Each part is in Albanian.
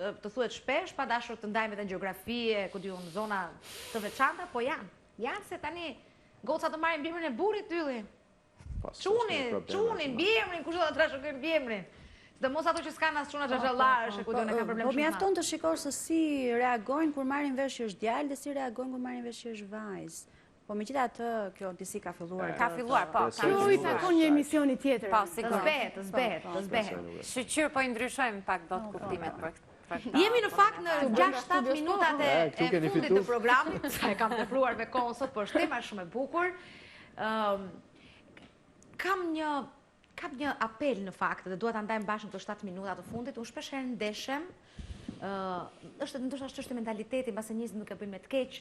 të thuhet shpesh, pa dashur të ndajmë edhe në gjeografi e ku di unë zona të veçanta, po janë. Janë se tani gocat të marrin mbiemrin e burrit Ylli. Po, Çuni, çuni, mbiemrin, kush do ta trashëgojë mbiemrin? Sidomos ato që s'kanë as çuna po, po, xhaxhallarësh e ku di unë kanë problem Po shumë të madh. mjafton të shikosh se si reagojnë kur marrin vesh që është djalë dhe si reagojnë kur marrin vesh që është vajzë. Po megjithatë kjo disi ka filluar. Ka filluar, po. Kjo i takon një emisioni tjetër. Po, Të sigurisht. zbehet, të zbehet, të zbehet. Shyqyr po i ndryshojmë pak botëkuptimet për këtë. Jemi në fakt në 6-7 minutat e E, këtu keni fundit fitu. të programit, sa e kam tepruar me kohën sot, por është tema shumë e bukur. Ëm, kam një kam një apel në fakt dhe dua ta ndajmë bashkë në këto 7 minuta të fundit. Unë shpesh herë ndeshem, ë është ndoshta është çështje mentaliteti, mbase njerëzit nuk e bëjnë me të keq,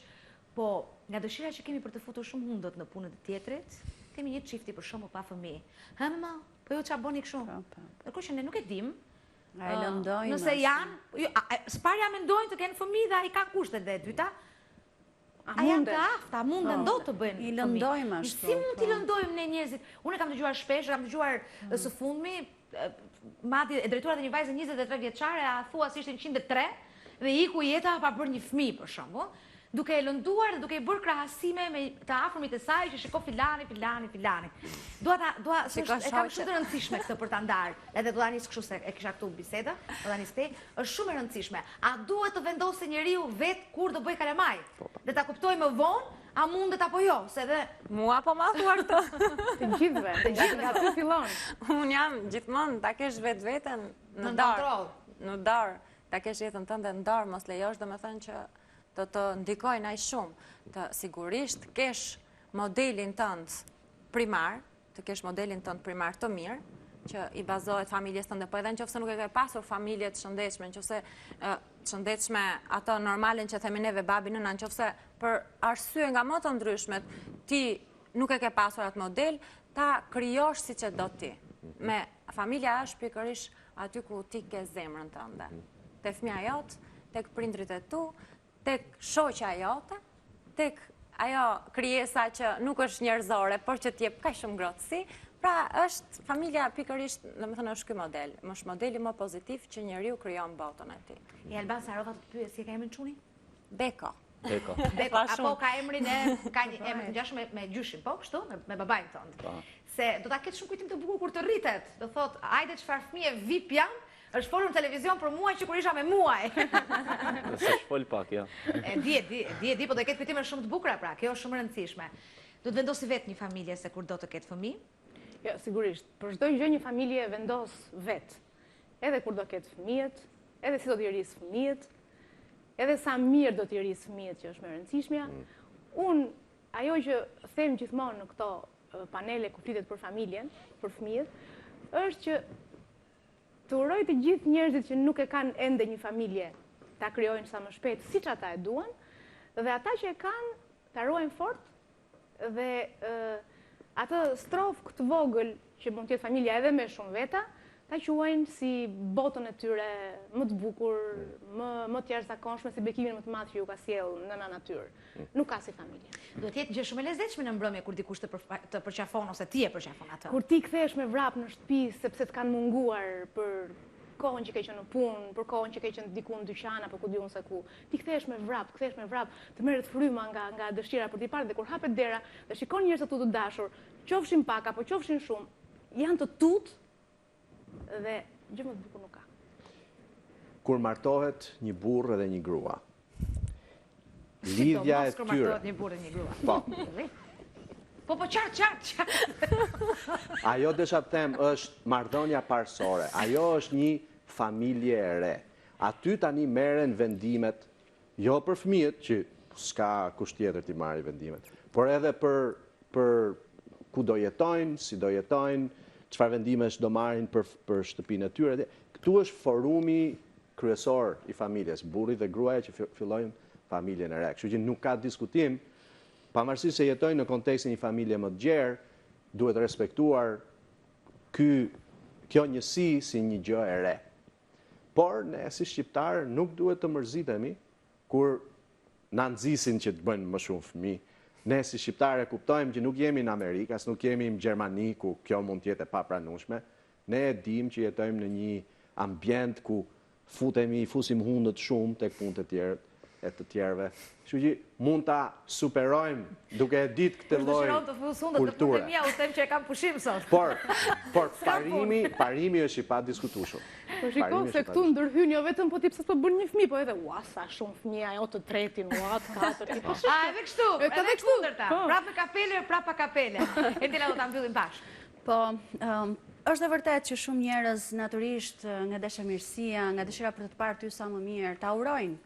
po nga dëshira që kemi për të futur shumë hundët në punën e tjetrit, themi një çifti për shembull pa fëmijë. Hë më, po ju ç'a bëni kështu? Po, po. Ndërkohë që ne nuk e dim, A e lëndojnë Nëse janë, jo, së pari a mendojnë të kenë fëmijë dhe a i kanë kushtet dhe e dyta, a janë të afta, a munden Po, do të bëjnë I fëmijë. lëndojmë ashtu. Si mund t'i po. lëndojmë ne njerëzit? Unë e kam dëgjuar shpesh, e kam dëgjuar së fundmi, madje e drejtuar dhe një vajzë 23 vjeçare, a thua se ishte 103 dhe i iku jeta pa bërë një fëmijë për shembull, duke e lënduar dhe duke i bërë krahasime me të afërmit e saj që shiko filani, filani, filani. Dua ta dua se Shiko është, e kam shoqet. shumë të rëndësishme këtë për ta ndarë. Edhe do ta nis kështu se e kisha këtu bisedë, do ta nis këtej, është shumë e rëndësishme. A duhet të vendosë njeriu vet kur do bëj kalamaj? Dhe ta kuptoj më vonë, a mundet apo jo, se edhe Mua po ma thua këtë. Të gjithëve, të gjithëve, nga aty fillon. Unë jam gjithmonë ta kesh vetveten në Nën dorë. kontroll. Në dorë, ta kesh jetën tënde në dorë, mos lejosh domethënë që të të ndikojnë aq shumë. Të sigurisht kesh modelin tënd primar, të kesh modelin tënd primar të mirë, që i bazohet familjes tënde, po edhe në qoftë se nuk e ke pasur familje të shëndetshme, në qoftë se ë, të shëndetshme ato normalen që themi neve babi nëna, në qoftë se për arsye nga më të ndryshmet ti nuk e ke pasur atë model, ta krijosh siç e do ti. Me familja është pikërisht aty ku ti ke zemrën tënde. Te fëmia jot, tek prindrit e tu, tek shoqja jote, tek ajo krijesa që nuk është njerëzore, por që t'jep kaq shumë ngrohtësi, pra është familja pikërisht, domethënë është ky model, është modeli më pozitiv që njeriu krijon botën e tij. E Alban Sarova të pyes, si e ka emrin çuni? Beko. Beko. Beko, tha apo shumë. ka emrin e ka një emër të ngjashëm me, me gjyshin, po kështu, me, me babain tënd. Po. Se do ta ketë shumë kujtim të bukur kur të rritet. Do thotë, hajde çfarë fëmije VIP jam, është folur në televizion për mua që kur isha me muaj. Se shfol pak, ja. E di, e di, e di, e di, po do ketë kujtime shumë të bukura pra, kjo është shumë e rëndësishme. Do të vendosi vetë një familje se kur do të ketë fëmijë. Jo, sigurisht, për çdo gjë një familje vendos vetë. Edhe kur do ketë fëmijët, edhe si do t'i rrisë fëmijët, edhe sa mirë do t'i rrisë fëmijët që është më e rëndësishmja. Unë ajo që them gjithmonë në këto e, panele ku flitet për familjen, për fëmijët, është që të uroj të gjithë njerëzit që nuk e kanë ende një familje, ta krijojnë sa më shpejt, siç ata e duan, dhe ata që e kanë, ta ruajnë fort dhe ë, atë strofkë të vogël që mund të jetë familja edhe me shumë veta, ta quajnë si botën e tyre më të bukur, më më të jashtëzakonshme, si bekimin më të madh që ju ka sjell nëna natyrë. Nuk ka si familje. Duhet të jetë gjë shumë e lezetshme në mbrëmje kur dikush të përfa- të përqafon ose ti e përqafon atë. Kur ti kthehesh me vrap në shtëpi sepse të kanë munguar për kohën që ke qenë në punë, për kohën që ke qenë diku në dyqan apo ku diun se ku. Ti kthehesh me vrap, kthehesh me vrap, të merret fryma nga nga dëshira për t'i parë dhe kur hapet dera dhe shikon njerëz aty të dashur, qofshin pak apo qofshin shumë, janë të tut dhe gjë më të bukur nuk ka. Kur martohet një burrë dhe një grua, lidhja e Sidomos kur tyre. martohet një burrë dhe një grua. Po. Po po qartë, qartë, qartë. Ajo desha të them është marrëdhënia parësore. Ajo është një familje e re. Aty tani merren vendimet jo për fëmijët që s'ka kush tjetër t'i marrë vendimet, por edhe për për ku do jetojnë, si do jetojnë, çfarë vendimesh do marrin për për shtëpinë e tyre. Këtu është forumi kryesor i familjes, burri dhe gruaja që fillojnë familjen e re. Kështu që nuk ka diskutim, pavarësisht se jetojnë në kontekstin e një familje më të gjerë, duhet respektuar ky kjo njësi si një gjë e re. Por ne si shqiptar nuk duhet të mërzitemi kur na nxisin që të bëjnë më shumë fëmijë. Ne si shqiptar e kuptojmë që nuk jemi në Amerikë, as nuk jemi në Gjermani ku kjo mund të jetë e papranueshme. Ne e dim që jetojmë në një ambient ku Futemi, i fusim hundët shumë tek punët e tjerë, e të tjerëve. Kështu që mund ta superojmë duke e ditë këtë lloj kulture. Kush dëshiron të fusë hundët në punët e mia, u them që e kam pushim sot. Por, por parimi, parimi është i padiskutueshëm. Po shiko se këtu ndërhyn jo vetëm po ti pse s'po bën një fëmijë, po edhe ua sa shumë fëmijë ajo të tretin, ua të katërtin. Po A edhe kështu, edhe kundërta. Po. Prapë me kapele, prapë pa kapele. Entela do ta mbyllim bashkë. Po, është e vërtetë që shumë njerëz natyrisht nga dashamirësia, nga dëshira për të të parë ty sa më mirë, ta urojnë.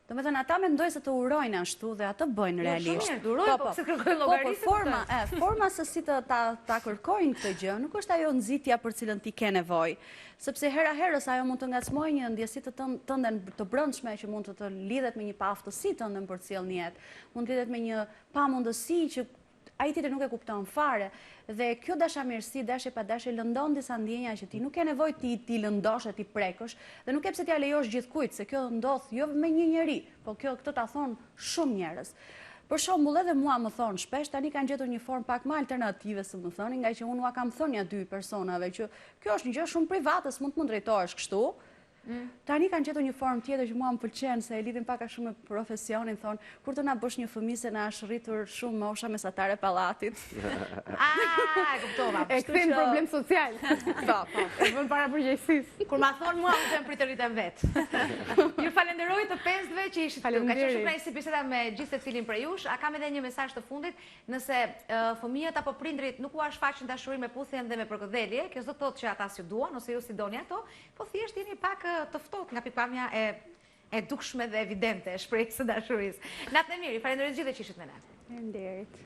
Domethënë, ata mendojnë se të urojnë ashtu dhe atë bëjnë jo, realisht. Shumë mirë, të urojnë, po, po, pse kërkojnë po, llogari po, forma, e, forma se si të ta, ta kërkojnë këtë gjë, nuk është ajo nxitja për cilën ti ke nevojë. Sepse hera herës ajo mund të ngacmojë një ndjesi të tënden të brendshme që mund të të lidhet me një paaftësi tënden për të sjellë në jetë. Mund të lidhet me një pamundësi që ai tjetri nuk e kupton fare dhe kjo dashamirësi, dashje pa dashje, lëndon disa ndjenja që ti nuk ke nevojë ti t'i lëndosh e t'i prekësh dhe nuk ke pse t'ia lejosh gjithkujt, se kjo ndodh jo me një njeri, po kjo këtë ta thonë shumë njerëz. Për shembull, edhe mua më thonë shpesh, tani kanë gjetur një formë pak më alternative së më thëni, ngaqë unë ua kam thënë nja dy personave që kjo është një gjë shumë private, s'mund të më drejtohesh kështu, Tani kanë gjetur një formë tjetër që mua më pëlqen, se e lidhin pak a shumë me profesionin, thonë, kur të na bësh një fëmijë se na është rritur shumë mosha mesatare e pallatit. Ah, e kuptova. E kthejnë në problem social. Po, po. E vënë para përgjegjësisë. Kur ma thonë mua, unë them prit të rritem vetë. Ju falenderoj të pestëve që ishit këtu. Ka qenë shumë kënaqësi biseda me gjithsecilin prej jush. A kam edhe një mesazh të fundit? Nëse fëmijët apo prindërit nuk ua shfaqin dashurinë me puthjen dhe me përkëdhelje, kjo s'do të thotë që ata s'ju duan ose ju s'i doni ato, po thjesht jeni pak të ftohtë nga pikëpamja e e dukshme dhe evidente e shprehjes së dashurisë. Natën e mirë, ju falenderoj të gjithëve që ishit me ne. Faleminderit.